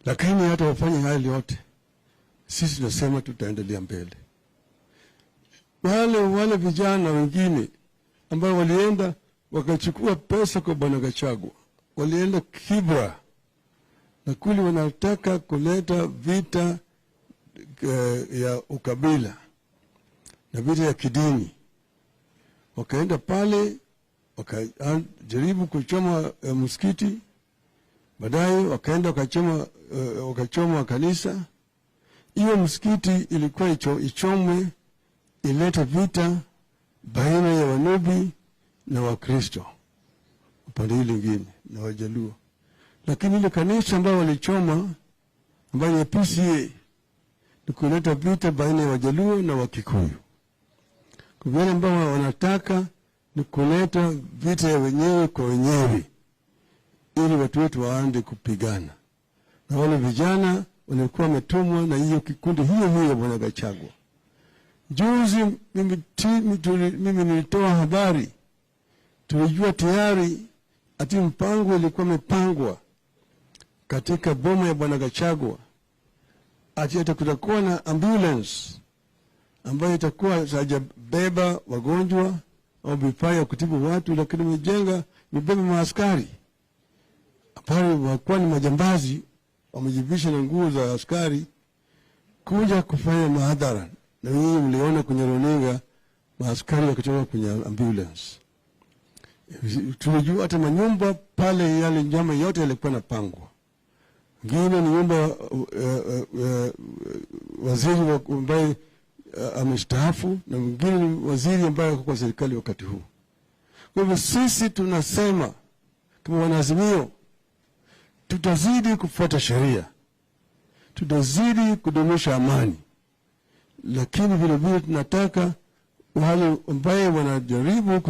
Lakini hata wafanye haya yote, sisi tunasema tutaendelea mbele. Wale vijana wengine ambao walienda wakachukua pesa kwa Bwana Gachagua, walienda Kibra na kule wanataka kuleta vita ya ukabila na vita ya kidini. Wakaenda pale wakajaribu kuchoma msikiti, baadaye wakaenda wakachoma kanisa. Hiyo msikiti ilikuwa ichomwe ilete vita baina ya Wanubi na Wakristo upande hili lingine na Wajaluo, lakini ile kanisa ambayo walichoma ambayo ni PCA ni kuleta vita baina ya Wajaluo na Wakikuyu. Kwa vile ambao wanataka ni kuleta vita ya wenyewe kwa wenyewe, ili watu wetu waanze kupigana, na wale vijana walikuwa wametumwa na hiyo kikundi hiyo hiyo ya Bwana Gachagua. Juzi mimi nilitoa habari, tulijua tayari ati mpango ilikuwa imepangwa katika boma ya Bwana Gachagua ati hata kutakuwa na ambulance ambayo itakuwa hajabeba wagonjwa au vifaa ya kutibu watu, lakini imejenga imebeba maaskari pale, wakuwa ni majambazi wamejivisha na nguo za askari kuja kufanya mahadhara, na nyinyi mliona kwenye runinga maaskari wakitoka kwenye ambulance. Tulijua hata manyumba pale, yale njama yote yalikuwa napangwa. Ngine ni nyumba waziri ambaye amestaafu na mwingine ni waziri ambaye ako kwa serikali wakati huu. Kwa hivyo sisi tunasema kama wanaazimio, tutazidi kufuata sheria, tutazidi kudumisha amani, lakini vile vile tunataka wale ambaye wanajaribu